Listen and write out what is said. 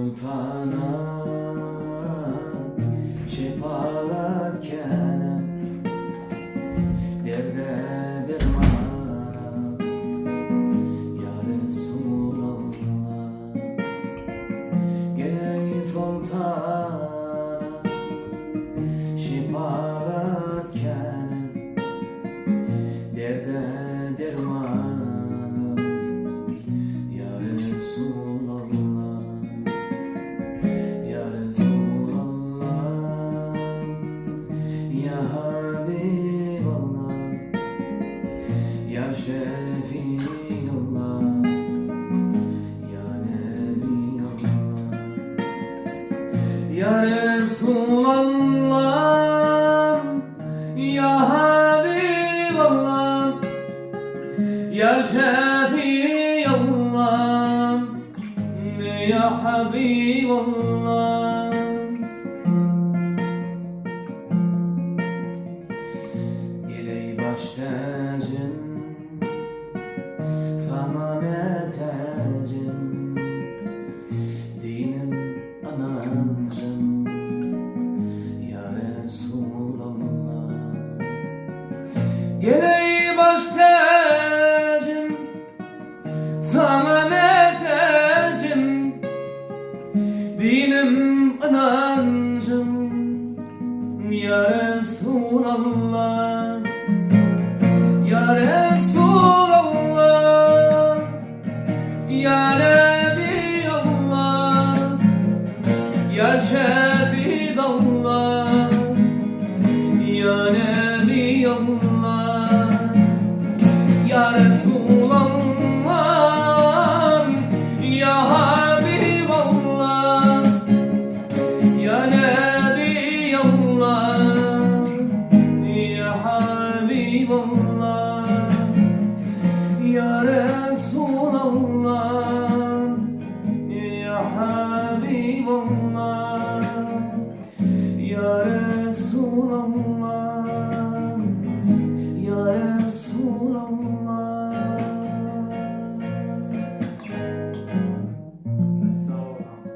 Sultana şepagat käne Derde dermana Ya Resulallah Gel ey sultana Şepagat käne Derde dermana Ya Resulallah Ya Resulallah Ya Habiballah Ya Şefiallah Ya Nebiallah Ya Resulallah Ya Habiballah Ya Şefiallah Ya Habiballah.